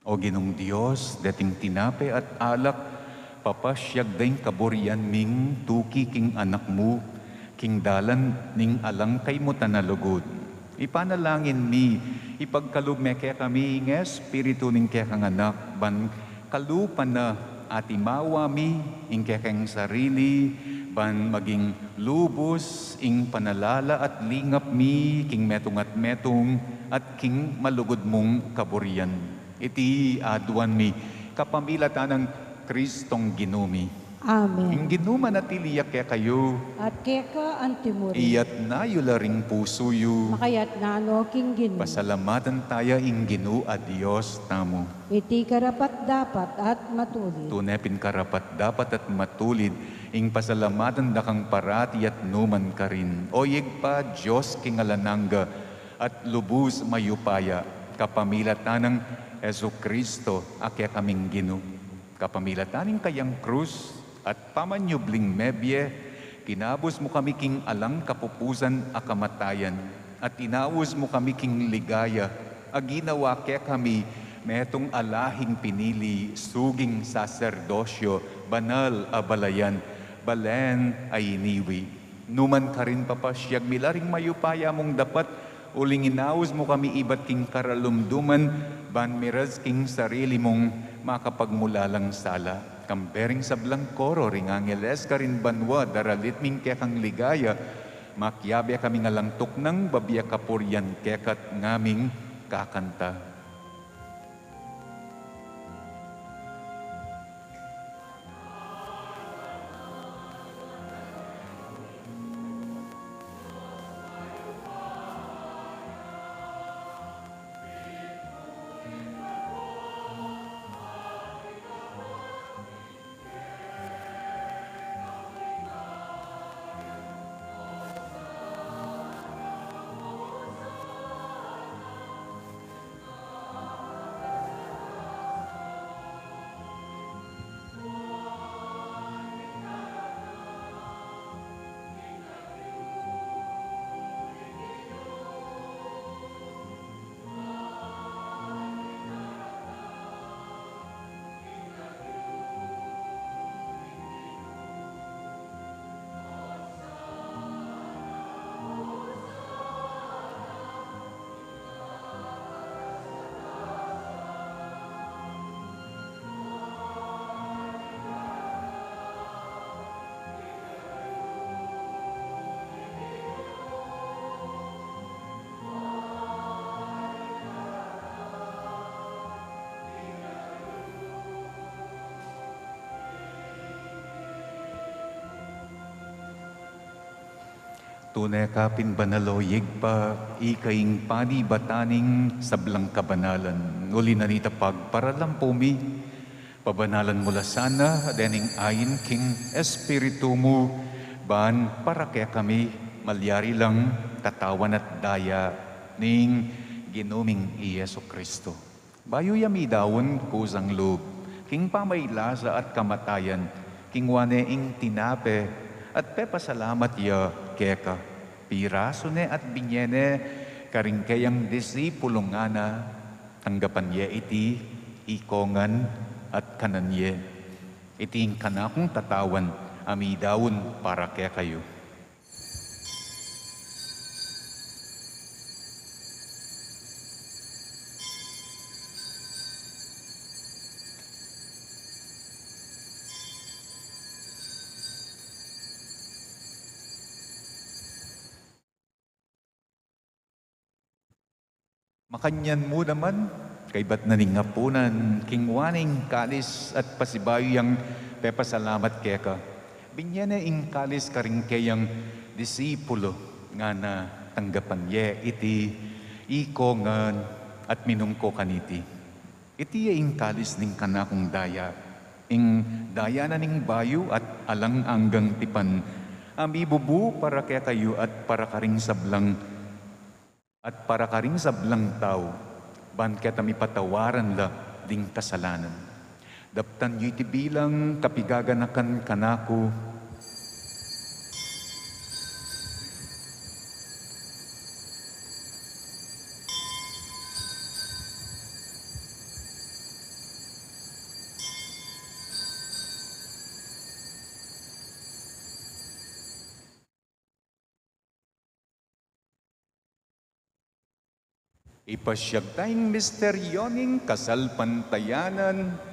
O Ginung Dios, deting tinape at alak, papasiag da ing kaburian ming tuki king Anak mu, king dalan ning alang kaymutan a lugud. Ipanalangin mi, ipagkalub me kekami ing Espiritu ning kekang Anak, ban kalupa na atimawa mi ing kekeng sarili, ban maging lubus ing panalala at lingap mi king metung at metung at king malugud mung kaburian. Iti aduan mi kapamilatan nang Kristong Ginu mi. Amen. Ing Ginu manatili ya kekayu. At keka antimurin. Iyatna yu la ring pusu yu. Makayatna no king Ginu. Pasalamatan taya ing Ginu a Dios tamu. Iti karapat-dapat at matulid. Tune pin karapat-dapat at matulid ing pasalamatan da kang parati at numan karin, O Ibpa, Dios king alang angga at lubus mayupaya, kapamilatan nang Jesucristo a kekaming Ginu. Kapamilatan ning kayang krus at pamanyubling mebie, kinabus mu kami king alang kapupusan a kamatayan, at inaus mu kami king ligaya a ginawa kekami metung a lahing pinili, suging saserdosyo, banal a balayan, balen a iniwi. Numan karin papasiag mi la ring mayupaya mung dapat, uling inaus mu kami ibat king karalumduman, ban miras king sarili mung makapagmulalang sala. Kambe ring sablang koro ring angeles karin banua, daralit mi ing kekang ligaya, makiabe kaming alang tuknang babie kapurian keka at ngaming kakanta. Tune ka pin banal, o Ibpa, ika ing panibatan ning sablang kabanalan. Uli na nita pagparalampu mi, pabanalan mu la sana dening ain king Espiritu mu, ban para kekami malyari lang katawan at daya ning Ginu ming i Jesucristo. Bayu ya midaun kusang lub king pamailasa at kamatayan, kingwa ne ing tinape at pepasalamat ya keka, pirasu ne at binye ne karing keyang disipulung ngana, tanggapan ye iti, ikongan at kanan ye. Iti ing kanakung katawan a midaun para kekayu. Makanyan mu naman, kaybat na ning apunan, kingwa ne ing kalis at pasibayu yang pepasalamat keka. Binye ne ing kalis karing keyang disipulo, ngana, tanggapan ye iti, ikongan at minum ko kaniti. Iti ya ing kalis ning kanakung daya, Ing daya na ning bayu at alang anggang tipan, a mibubu para kekayu at para karing sablang, at para karing sablang tau, ban keta mipatawaran la ding kasalanan. Daptan yu iti bilang kapigaganakan kanaku. Ipasiag taya ing misteryu ning kasalpantayanan.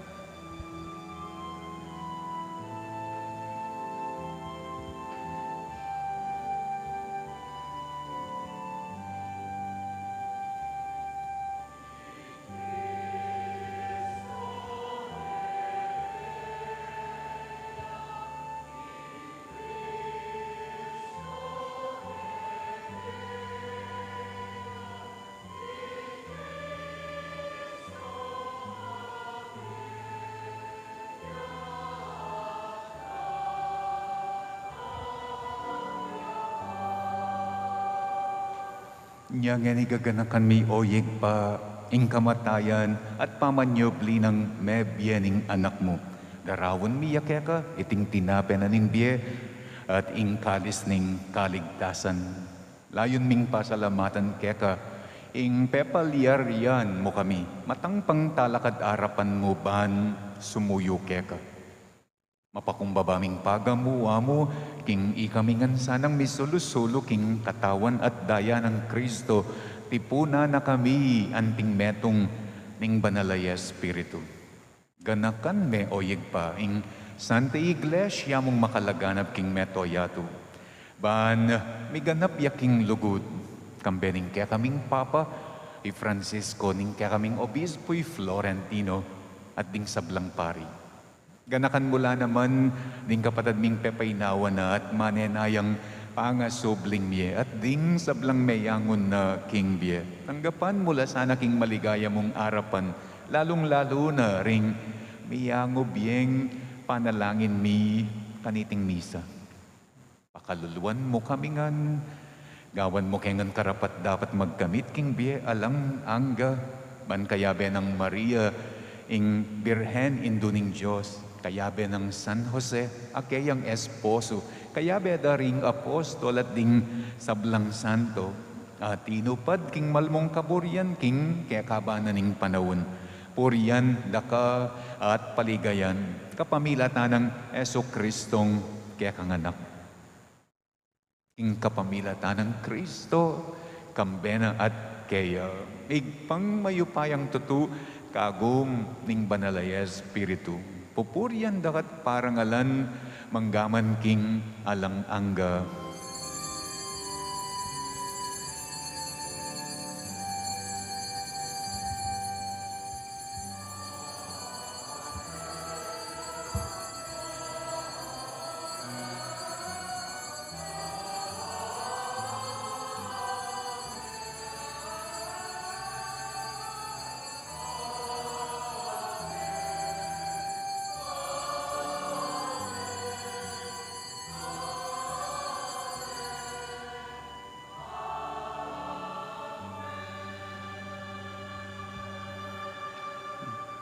Inya ngeni gaganakan mi, o Ibpa, ing kamatayan at pamanyubli nang mebie ning Anak mu. Daraun mi ya keka iting tinape na ning bie at ing kalis ning kaligtasan. Layun ming pasalamatan keka ing pepalyarian mu kami, matang pang talakad arapan mu ban sumuyu keka. Mapakumbaba ming pagamu, Amu, king ikami ngan sanang misulu-sulu king katawan at daya nang Kristo, tipunan na kami anting metung ning Banal a Espiritu. Ganakan me, o Ibpa, ing Santa Iglesia mung makalaganap king mabilug a yatu, ban miganap ya king lugud, kambe ning kekaming Papa, i Francisco, ning kekaming Obispu, i Florentino, at ding sablang pari. Ganakan mu la naman ding kapatad ming pepaynawa na at manenayang pangasubling mie at ding sablang meyangu na king bie. Tanggapan mu la sana king maligaya mung arapan, lalung-lalu na ring meyangu bieng panalangin mi kaniting misa. Pakaluluan mu kami ngan, gawan mu ke ngan karapat-dapat magkamit king bie alang angga, ban kayabe nang Maria, ing Birhen, Indu ning Dios, kayabe nang San Jose, a keyang esposo, kayabe da ring apostol at ding sablang santo, a tinupad king mal mung kaburian king kekaban na ning panaun. Purian da ka at paligayan kapamilatan nang Jesucristong kekang Anak. Ing kapamilatan nang Kristo, kambe na at keya, Ibpang mayupayang tutu, kagum ning Banal a Espiritu, pupurian da ka at parangalan, mangga man king alang angga.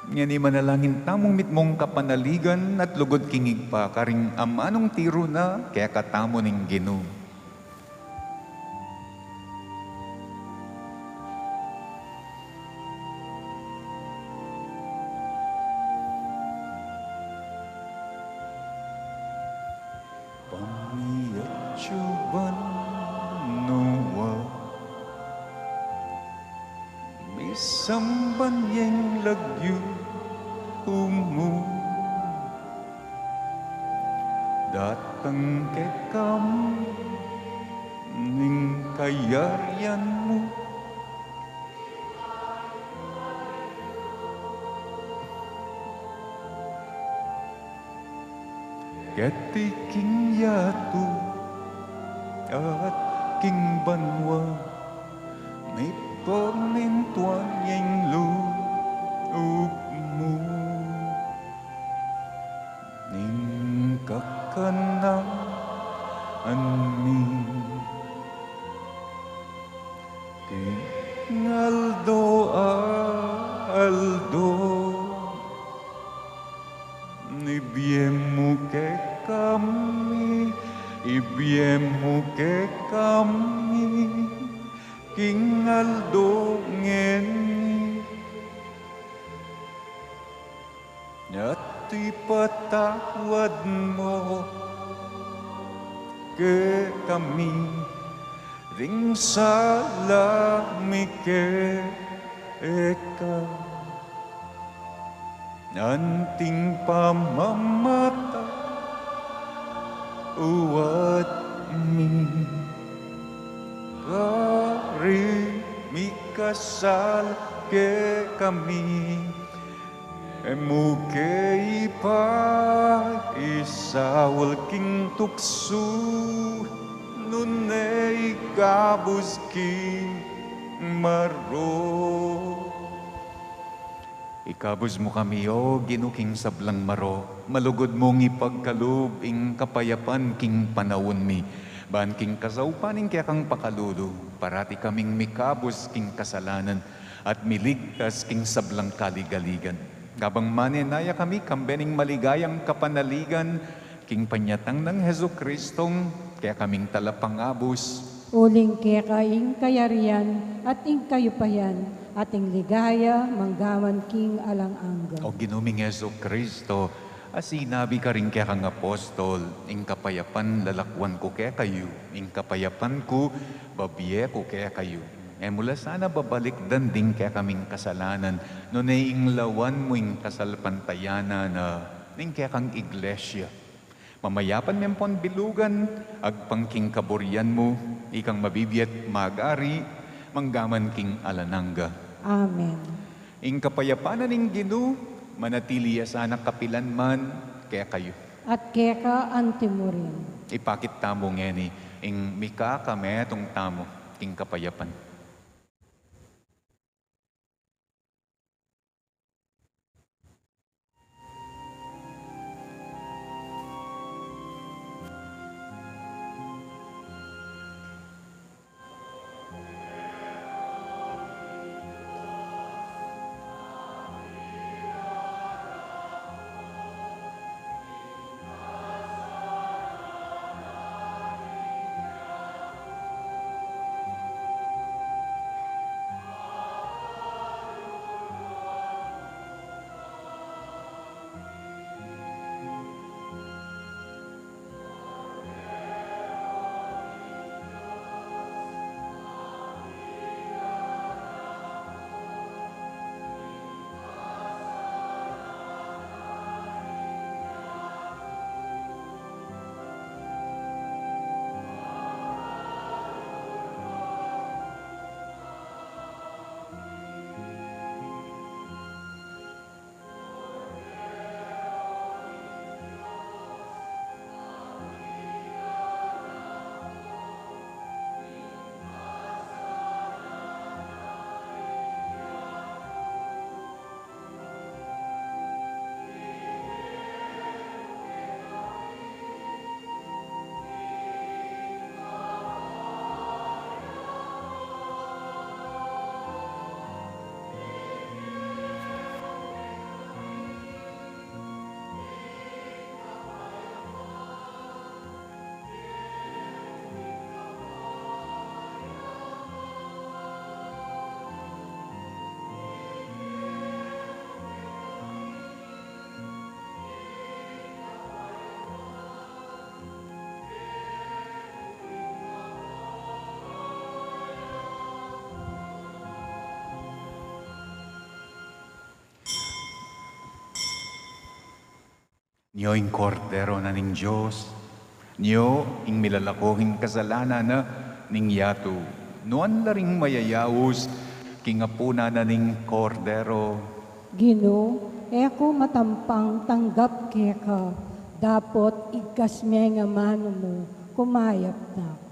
Ngeni manalangin tamung mitmung kapanaligan at lugud king Ibpa, karing amanung tiru na kekatamu ning Ginu. Pamiatyu banua, misamban yang lagyu mu, datang kekami ning kayarian mu. Keti king yatu at king banua, mipamintuan yang lub mu. kekami king aldo ngeni, at ipatawad mu kekami ding sala mi keka, anting pamamatawad mi karing mikasala kekami. E mu ke ipaisaul king tuksu, nune ikabus king marok. Ikabus mu kami, O Ginu, king sablang marok. Malugud mung ipagkalub ing kapayapan king panaun mi, ban king kasaupan ning kekang pakalulu, parati kaming mikabus king kasalanan at miligtas king sablang kaligaligan. Kabang manenaya kami kambe ning maligayang kapanaligan king panyatang nang Jesucristong kekaming Talapangabus. Uling keka ing kayarian at ing kayupayan at ing ligaya manggaman king alang angga. O Ginu ming Jesucristo, a sinabi karing kekang apostol, ing kapayapan lalakwan ku kekayu, ing kapayapan ku babie ku kekayu. E mu la sana babalikdan ding kekaming kasalanan, nune ing lawan mu ing kasalpantayanan na ning kekang iglesia. Mamayapan me ampon bilugan, agpang king kaburian mu, ikang mabibie at magari, manggaman king alang angga. Amen. Ing kapayapan na ning Ginu, manatili ya sana kapilan man kekayu. At keka antimurin. Ipakit tamu ngeni ing mikakametung tamu king kapayapan. Nyo ing Kordero na ning Dios, nyo ing milalako king kasalanan na ning yatu. Nuan la ring mayayaus king apunan na ning Kordero. Ginu, e ku matampang tanggap keka, dapot igkas me ing amanu mu, kumayap na.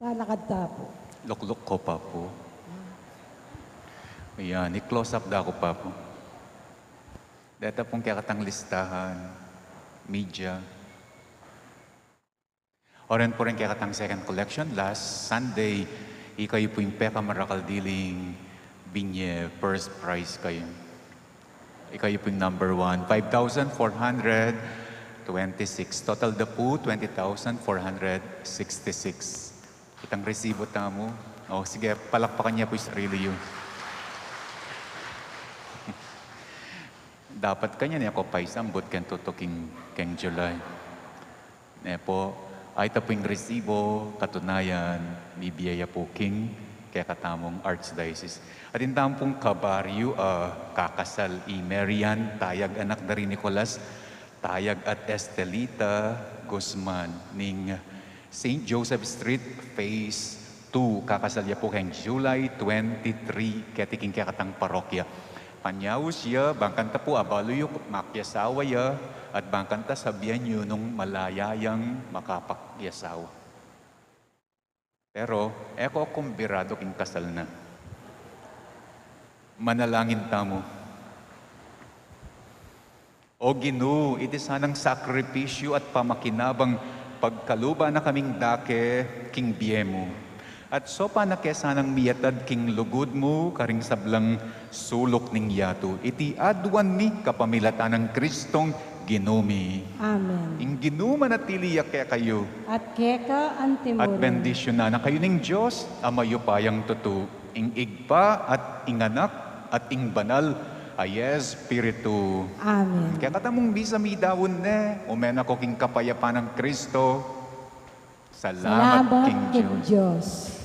Alakad ta pu. Lukluk ku pa pu. Ayan, i-close up da ku pa pu. Deta pung kekatang listahan, media. Oren pu rin kekatang second collection, last Sunday, ikayu pu ing pekamarakal diling binye first prize kayu. Ikayu pu ing number one, five thousand four hundred twenty-six. Total da pu, twenty thousand four hundred sixty-six. Itang resibo tamu. O, sige, palakpakan ye pu ing sarili yu. Dapat kanyan e ku pa isambut keng tutu king, keng July. E pu, ay ta pu ing resibo, katunayan, mibie ya pu king kekatamung Archdiocese. At ing tamu pung kabaryu, a, kakasal i Marian, tayag anak da ri Nicolas, tayag at Estelita Guzman, ning Saint Joseph Street, Phase two, kakasal ya pu keng July twenty-three, keti king kekatang parokya. Panyaus ya, bang kanita pu abalu yu makiasawa ya, at bang kanita sabian yu nung malaya yang makapakiasawa. Pero, e ku kumbiradu king kasal na. Manalangin tamu. O Ginu, iti sanang sakripisyu at pamakinabang pagkaluban na kaming dake king bie mu. At sopan na ke sanang miyatad king lugud mu karing sablang suluk ning yatu. Iti aduan mi kapamilatan nang Kristong Ginu mi. Amen. Ing Ginu manatili ya kekayu. At keka antimurin. At bendisyunan na kayu ning Dios, a mayupayang tutu, ing Ibpa at ing Anak at ing Banal a Espiritu. Amen. Kekatamung misa midaun ne, ume na ko king kapayapan nang Kristo. Salamat king Dios.